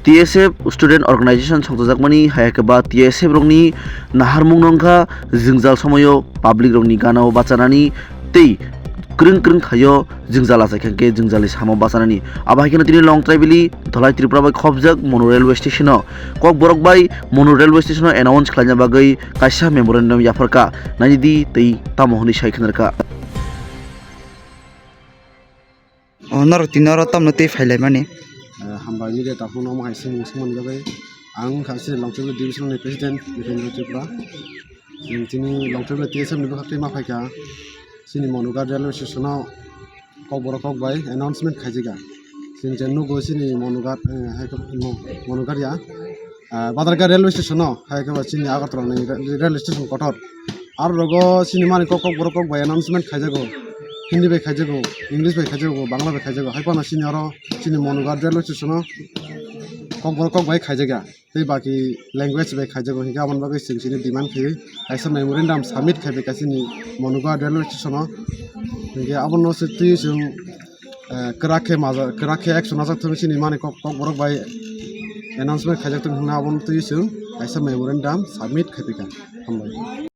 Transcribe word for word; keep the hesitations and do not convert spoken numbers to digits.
T S F Student Organization songchajakmani hai khe ba T S F rokni naharmung no wngkha jwngjal somoio public rokni ganao bachanani tei kwrwng kwrwng thaio jwngjal achai khe jwngjal ni samo bachanani. Abo hai kheno tini Long Tribal-i Dholai Tripura bai khopjak Monu Railway Station-o Kokborok bai Monu Railway Station-o announce khlaina bagwi kaisa memorandum yapharkha. Naidi tei tamo hwnwi sai khna rwkha. O norok tini oro tamno tei phailaimani? Eh, hambai media takhukno omo hai swngmung swngmani bagwi ang wngkha chini Long Tribal division ni president Nitendra Tripura. Chwng chini Long Tribal T S F ni bwkhak twi ma phaikha chini Monugat railway station o Kokborok kok bai announcement khaijakha. Chwng je nugo chini Monugat, eh, hai khe Mo-, Monugat ya, ah, Badarga railway station o, hai khe ba chini Agartala ni re-, railway station kotor. Aro rogo chini mani kok, Kokborok kok bai announcement khaijago, Hindi bai khaijago, English bai khaijago, Bangla bai khaijago. Hai phano chini oro chini Monugat railway station o Kokborok kok bai khaijakya. Tei baki language bai khaijago, hinkhe aboni bagwi chwng chini demand khaiwi kaisa memorandum submit khaibai kaisa chini Monugat railway station o. Hinkhe abono se twi chwng, eh, kwrak khe maja-, kwrak khe action najak thung chini mani kok, Kokborok bai announcement khaijak thung hwnwi abono twi chwng kaisa memorandum submit khaibai kha. Hambai.